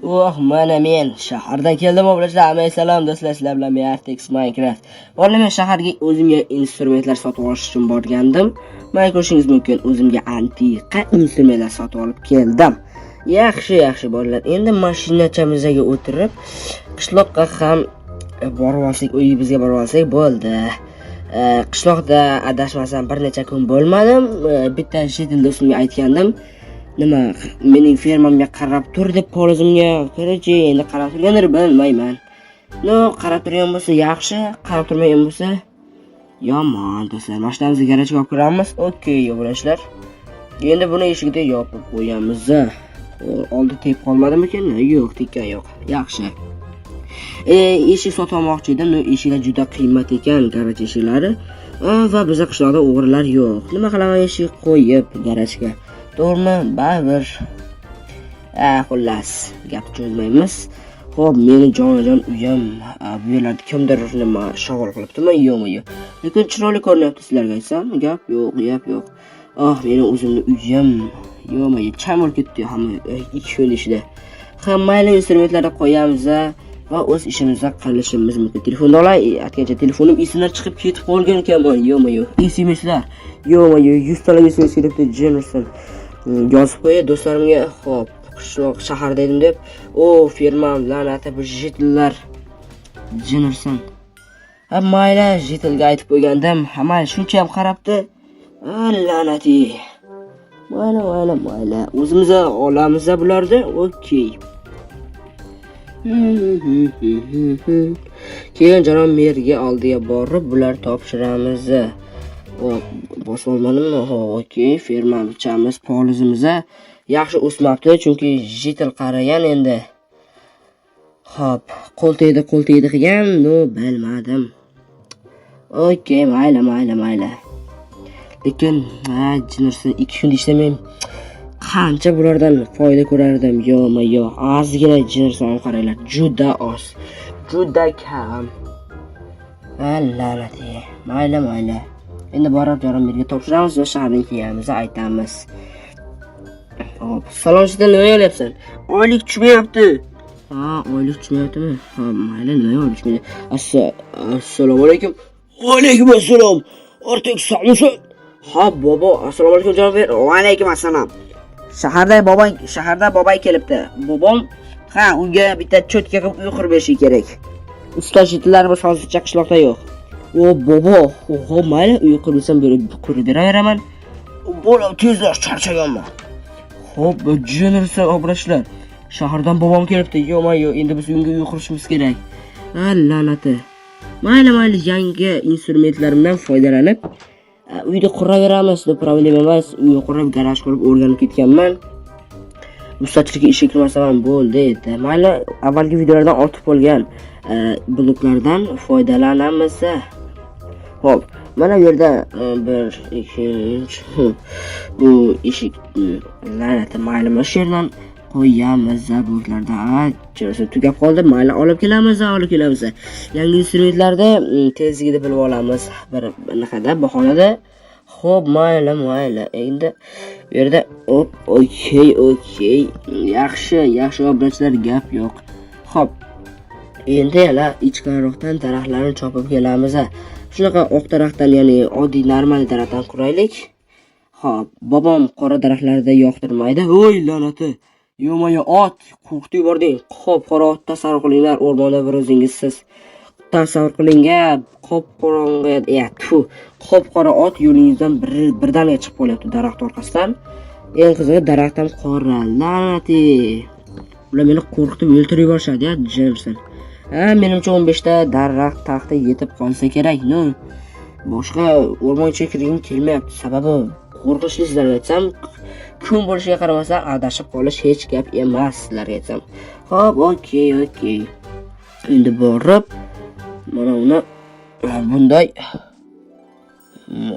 Oh, mana men shahardan keldim, obunachilar. Hammaga salom, do'stlar, sizlar bilan men Artex Minecraft. Bolalar, men shaharga o'zimga instrumentlar sotib olish uchun borgandim. Mana ko'rishingiz mumkin, o'zimga antiqa instrumentlar sotib olib keldim. Yaxshi, yaxshi bolalar. Endi mashinachamizga o'tirib, qishloqqa ham borib olsak, uyimizga borib olsak bo'ldi. Qishloqda adashmasam bir necha kun bo'lmadim. Bitta chet el do'stimga aytgandim. Nima, mening fermamga qarab tur deb, polizimga. Короче, endi qarab turgandir, bilmayman. Но, qarab turgan bo'lsa yaxshi, qarab turmagan bo'lsa yomon, do'stlar. Mashinamizni garajga olib kiramiz. Okey, obunachilar. Endi buni eshigida yopib qo'yamiz. Oldi tegib qolmadimikin? Yo'q, tekkan yo'q. Yaxshi. Eshik sotib olmoqchi edim, но eshiklar juda qimmat ekan, garaj eshiklari. Va biza qishloqda o'g'rilar yo'q. Nima qilaman eshik qo'yib garajga? To'g'rimi? Baribir. Xullas, gap cho'zmaymiz. Xo'p, meni jonajon uyim, bu yerlarda kimdir nima shog'ul qilibdimi, yo'qmi, yo'q. Lekin chiroyli ko'rinyapti sizlarga aytsam, gap yo'q, gap yo'q. Oh, meni o'zimni uyim. Yo'qmi, chang bo'lib ketdi hamma 2 kun ichida. Ha, mayli, instrumentlarni qo'yamiz va o'z ishimizni qilishimiz mumkin. Telefonni olay, aytgancha telefonim esimdan chiqib ketib qolgan ekan, yo'qmi, yo'q. SMSlar. Yo'qmi, yo'q, 100 talab SMS kelibdi, Jemerson. Yozib qo'yay do'stlarimga. Xo'p, qishloq shaharda edim deb. O, firmam la'nati, bu житель lar. Jemerson. Ha, mayli, житель ga aytib qo'ygandim. Ha, mayli, shuncha ham qarabdi. La'nati. Mayli, mayli, mayli. O'zimiz olamiz bularni. Okey. Keyin janob merga oldiga borib, bular topshiramiz. Hop, bosib olmadimmi? Hop, okey, fermachamiz, polizimiz yaxshi o'smabdi, chunki житель qaragan endi. Hop, qo'l tegdi, qo'l tegdi qilgan, но bilmadim. Okey, mayli, mayli, mayli. Lekin, ha, jinirsin, 2 kunda ishlamayman. Qancha bulardan foyda ko'rardim, yo'qmi, yo'q. Ozgina jinirsin, qaranglar, juda oz. Juda kam. Ha, la'nati. Mayli, mayli. Endi borib janob merga topshiramiz va shahardan kelganimizni aytamiz. Hop, salom, sizdan nima qilyapsan? Oylik tushmayapti. Ha, oylik tushmayaptimi? Ha, mayli, nima oylik tushmaydi? Assalomu alaykum. Va alaykum assalom. Artek, sog'misan? Ha, bobo, assalomu alaykum, janob mer. Va alaykum assalom. Shaharda bobong, shaharda bobay kelibdi. Bobom, ha, unga bitta чётко qilib uy qurib berishi kerak. Usta житель larimiz hozircha qishloqda yo'q. O, bobo, xo'p, mayli, uy qurib berib qurib beraveraman. Bolam, tezlash, charchaganman. Xo'p, jinnirsa, obunachilar. Shahardan bobom kelibdi. Yo'q, yo'q, endi biz unga uy qurishimiz kerak. Ha, la'nati. Mayli, mayli, yangi instrumentlarimdan foydalanib uyda quraveramiz, problema emas. Uy qurib, garaj qurib o'rganib ketganman. Ustachilikka ishga kirmasam ham bo'ldi edi. Mayli, avvalgi videolardan ortib qolgan bloklardan foydalanamiz. Xo'p, mana bu yerda 1, 2, 3, bu eshik, la'nati, mayli, mana shu yerdan qo'yamiz bloklarda. Tugab qoldi. Mayli, olib kelamiz, olib kelamiz. Yangi instrumentlarni tezligida bilib olamiz bir anaqada, bahonada. Xo'p, mayli, mayli. Endi bu yerda op, okey, okey. Yaxshi, yaxshi, obunachilar, gap yo'q. Xo'p. Endi yana ichkariroqdan daraxtlarni chopib kelamiz. Shunaqa oq daraxtdan, ya'ni oddiy normal daraxtdan quraylik. Xo'p, bobom qora daraxtlarni yoqtirmaydi. Voy, la'nati. Yo'maya ot, qo'rqitib yubording. Qop qora ot tasavvur qilinglar, o'rmonda bir o'zingiz siz. Tasavvur qiling, qop qorong'i, ya, tfu, qop qora ot yo'lingizdan birdaniga chiqib qolyapti daraxt orqasidan. Eng qizig'i, daraxt ham qora. La'nati. Ular meni qo'rqitib o'ldirib yuborishadi, ya, Jemson. Ha, menimcha 15 ta daraxt taxta yetib qolsa kerak. Но, boshqa o'rmon ichiga kirgim kelmayapti. Sababi qo'rqinchli, sizlarga aytsam, kun bo'lishiga qaramasdan adashib qolish hech gap emas, sizlarga aytsam. Xo'p, okey, okey. Endi borib mana uni bunday,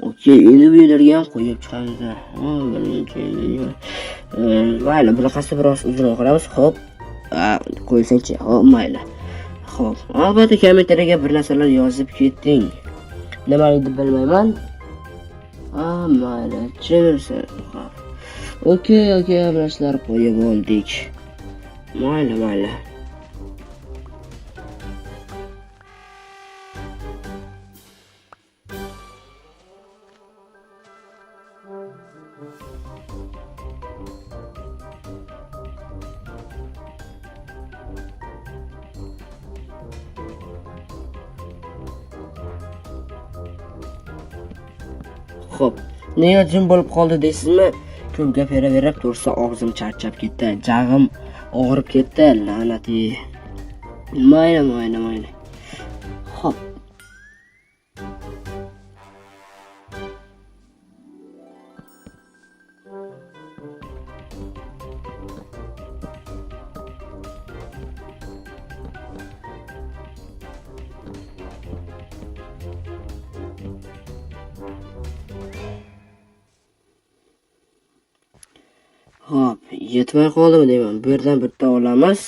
okey, endi bu yerlarga ham qo'yib chiqamiz. Birinchi, mayli, bunaqasi biroz uzunroq qilamiz. Xo'p, qo'ysangchi. Xo'p, mayli. Xo'p, albatta kommentariyaga bir narsalar yozib keting. Nimaligini bilmayman. Mayli, tushunarsan. Xo'p. Okey, okey, obunachilar, qo'yib oldik. Mayli, mayli. Xo'p, nega jim bo'lib qoldi deysizmi? Ko'p gapiraverib tursa og'zim charchab ketdi, jag'im og'rib ketdi, la'nati. Mayli, mayli, mayli. Xo'p. Xo'p, yetmay qoldimi deyman. Bu yerdan bitta olamiz.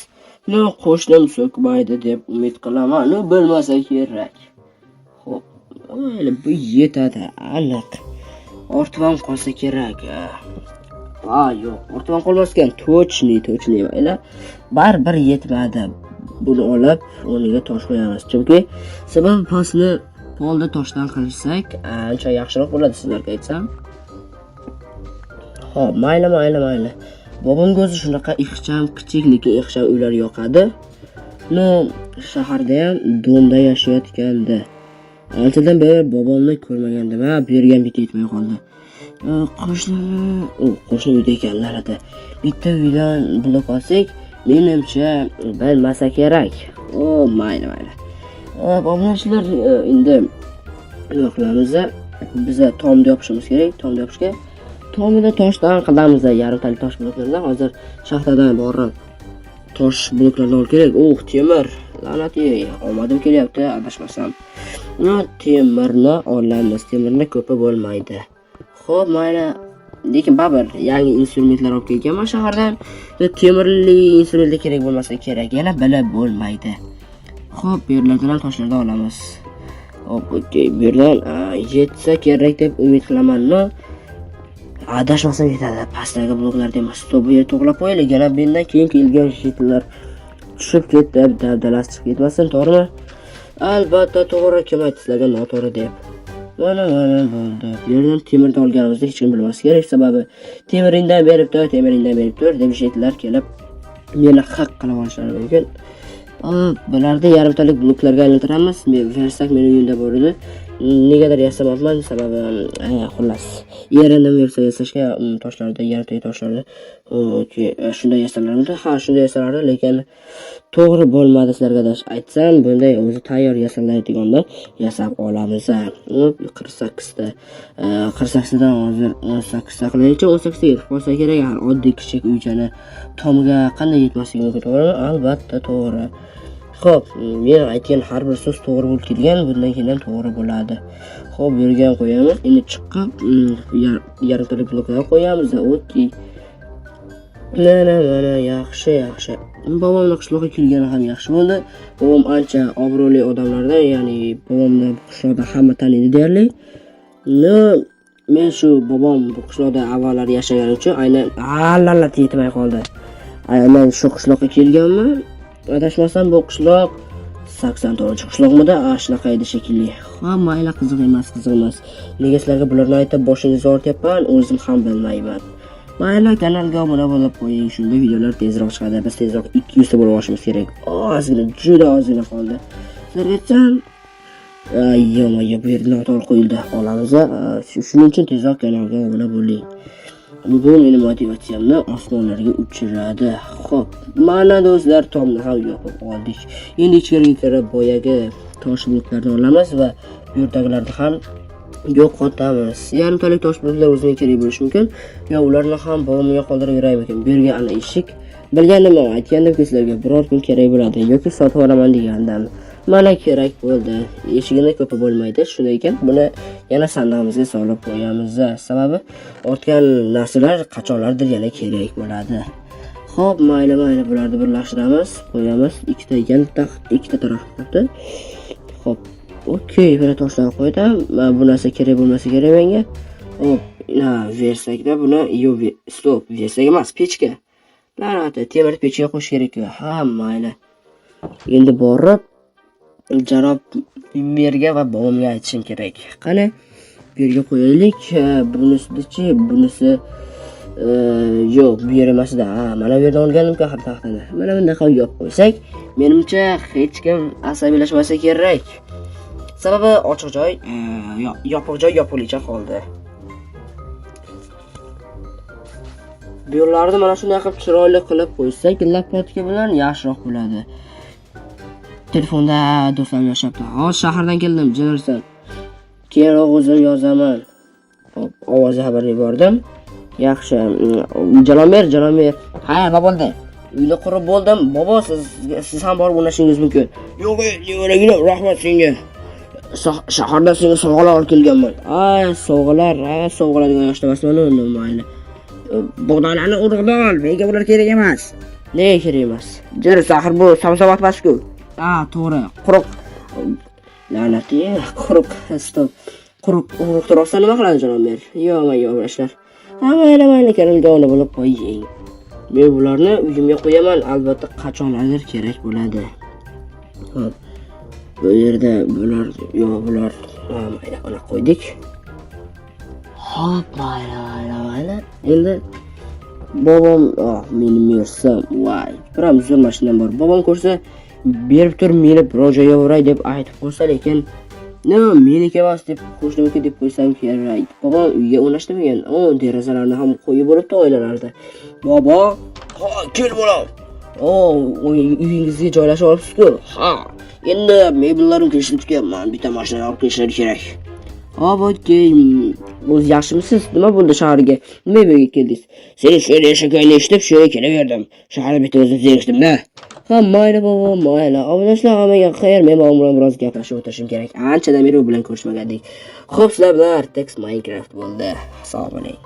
No, qo'shnim so'kmaydi deb umid qilaman. No, bilmasa kerak. Xo'p, mayli, bu yetadi, aniq. Ortib ham qolsa kerak. Ha, yo'q, ortib ham qolmas ekan. Tochni, tochni, mayli. Baribir yetmadi. Buni olib, o'rniga tosh qo'yamiz. Chunki sababi pastni polni toshdan qilsak, ancha yaxshiroq bo'ladi sizlarga aytsam. Xo'p, mayli, mayli, mayli. Bobomga o'zi shunaqa ixcham, kichik, lekin ixcham uylar yoqadi. No, shaharda ham domda yashayotgandi. Anchadan beri bobomni ko'rmagandim. Ha, bu yerga ham bitta yetmay qoldi. Qo'shni, u qo'shni uyda ekan, la'nati. Bitta uydan blok olsak, menimcha bilmasa kerak. O, mayli, mayli. Obunachilar, endi nima qilamiz? Biza tomni yopishimiz kerak. Tomni yopishga tomini toshdan qilamiz, yarimtalik tosh bloklardan. Hozir shaxtadan borib tosh bloklarni olib kerak. Oh, temir. La'nati, omadim kelyapti, adashmasam. No, temirni olamiz. Temirni ko'pi bo'lmaydi. Xo'p, mayli. Lekin baribir yangi instrumentlar olib kelganman shahardan. Temirli instrumentlar kerak bo'lmasa kerak, yana bilib bo'lmaydi. Xo'p, bu yerlardan ham toshlarni olamiz. Xo'p, okey, bu yerdan yetsa kerak deb umid qilaman. No, adashmasam yetadi. Pastdagi bloklarda emas. Stop, bu yerga to'g'rilab qo'yaylik. Yana mendan keyin kelgan shitlar tushib ketdi, dabdalasi chiqib ketmasin, to'g'rimi? Albatta to'g'ri, kim aytdi sizlarga noto'g'ri deb. Mana, mana bo'ldi. Bu yerdan temirni olganimizda hech kim bilmas kerak, sababi temiringdan berib tur, temiringdan berib tur deb shitlar kelib meni haq qilib olishlari mumkin. Bularni yarimtalik bloklarga aylantiramiz. Men versak meni uyimda bor edi. Negadir yasamabman, sababi, xullas, erindim versak yasashga, toshlarda, yarimtalik toshlarda, okey, shunday yasalardi. Ha, shunday yasalardi, lekin to'g'ri bo'lmadi sizlarga dash aytsam, bunday o'zi tayyor yasalaydiganda yasab olamiz. 48ta, 48tadan hozir 18ta qilaylikchi, 18ta yetib qolsa kerak. Har oddiy kichik uychani tomiga qanday yetmasligi mumkin, to'g'rimi? Albatta to'g'ri. Xo'p, men aytgan har bir so'z to'g'ri bo'lib kelgan, bundan keyin ham to'g'ri bo'ladi. Xo'p, bu yerga ham qo'yamiz. Endi chiqib, yarimtalik bloklar qo'yamiz. Okey. Mana, mana, yaxshi, yaxshi. Bobomni qishloqqa kelgani ham yaxshi bo'ldi. Bobom ancha obro'li odamlardan, ya'ni bobomni qishloqda hamma taniydi deyarli. No, men shu bobom bu qishloqda avvallar yashagani uchun aynan allallat yetmay qoldi. Aynan shu qishloqqa kelganman. Adashmasam bu qishloq 84 qishloqmidi? A, shunaqa edi shekilli. Ha, mayli, qiziq emas, qiziq emas. Nega sizlarga bularni aytib boshingizni og'rityapman, o'zim ham bilmayman. Mayli, kanalga obuna bo'lib qo'ying, shunda videolar tezroq chiqadi. Biz tezroq 200 ta bo'lib olishimiz kerak. Ozgina, juda ozgina qoldi. Sizlarga aytsam, ay, yo'q, bu yerda noto'g'ri qo'yildi. Olamiz. Shuning uchun tezroq kanalga obuna bo'ling. Bu meni motivatsiyamni osmonlarga uchiradi. Xo'p, mana do'stlar, tomni ham yopib oldik. Endi ichkariga kirib boyagi tosh bloklarni olamiz va bu yerdagilarni ham yo'qotamiz. Yarimtalik tosh bloklar o'zimga kerak bo'lishi mumkin. Yo, ularni ham bobomga qoldirib yuraymikin? Bu yerga ana eshik. Bilgandim, aytgandimki sizlarga biror kun kerak bo'ladi yoki sotib olaman degandim. Mana kerak bo'ldi. Eshigini ko'pi bo'lmaydi. Shunday ekan, buni yana sandig'imizga solib qo'yamiz. Sababi ortgan narsalar qachonlardir yana kerak bo'ladi. Xo'p, mayli, mayli, bularni birlashtiramiz, qo'yamiz. Ikkita ekan, ikkita taraf qoldi. Xo'p, okey, buni toshlar qo'ydim. Mana bu narsa kerak bo'lmasa kerak menga. Xo'p, na, versakda buni, yo'q, stop, versak emas, pechka. La'nati, temir pechga qo'yish kerak-ku. Ha, mayli. Endi borib janob merga va bobomga aytishim kerak. Qani, bu yerga qo'yaylik. Bunisichi, bunisi yo'q, bu yer emasida. Ha, mana bu yerdan olgandim-ku axir taxtani. Mana bunday qilib yopib qo'ysak, menimcha hech kim asabiylashmasa kerak. Sababi ochiq joy, yopiq joy yopiqligicha qoldi. Bu yerlarni mana shunday qilib chiroyli qilib qo'ysak, lapatka bilan yaxshiroq bo'ladi. Telefonda do'stlarim yashabdi. Hozir shahardan keldim, jinirsan. Keyinroq o'zim yozaman. Hop, ovoz xabar yubordim. Yaxshi. Jalolmer, Jalolmer. Ha, nima bo'ldi? Uyni qurib bo'ldim. Bobo, siz ham borib o'ynashingiz mumkin. Yo'q, nevaragina, rahmat senga. Shahardan senga sovg'alar olib kelganman. Ay, sovg'alar, ha, sovg'alar degan yoshda emasman, uni mayli. Bug'doylarni urug'dan ol, menga bular kerak emas. Nega kerak emas? Jir, axir bu sabzavot emas-ku. Ha, to'g'ri. Quruq. La'nati, quruq, stop. Quruq urug'ni rostdan nima qiladi Jalolmer? Yo'q, menga o'rashlar. Ha, mayli, mayli, karimga uni bo'lib qo'ying. Men bularni uyimga qo'yaman, albatta qachonlardir kerak bo'ladi. Hop. Bu yerda bular, yo'q, bular, ha, mayli, uni qo'ydik. Hop, mayli, mayli, mayli. Endi bobom, oh, meni mersam, voy, biram zo'r mashinam bor. Bobom ko'rsa, berib tur, meni biror joyga uray deb aytib qo'ysa, lekin nima meniki emas deb qo'shnimniki deb qo'ysam kerak. Bobom uyga o'rnashtirmagan. O, derazalarni ham qo'yib bo'libdi oynalarda. Bobo, ha, kel bolam. O, uyingizga joylashib olibsiz-ku. Ha, endi mebellarim kelishini kutyapman. Bitta mashina olib kelishlari kerak. Hop, okey. O'zi yaxshimisiz? Nima bo'ldi shaharga? Nima bu yerga keldingiz? Seni shu yerda yashaganingni eshitib, shu yerga kelaverdim. Shaharda bitta o'zim zerikdim-da. Ha, mayli bobo, mayli. Obunachilar, hammaga xayr. Men bobom bilan biroz gaplashib o'tirishim kerak. Anchadan beri u bilan ko'rishmagandik. Xo'p, sizlar bilan Artex Minecraft bo'ldi. Sog' bo'ling.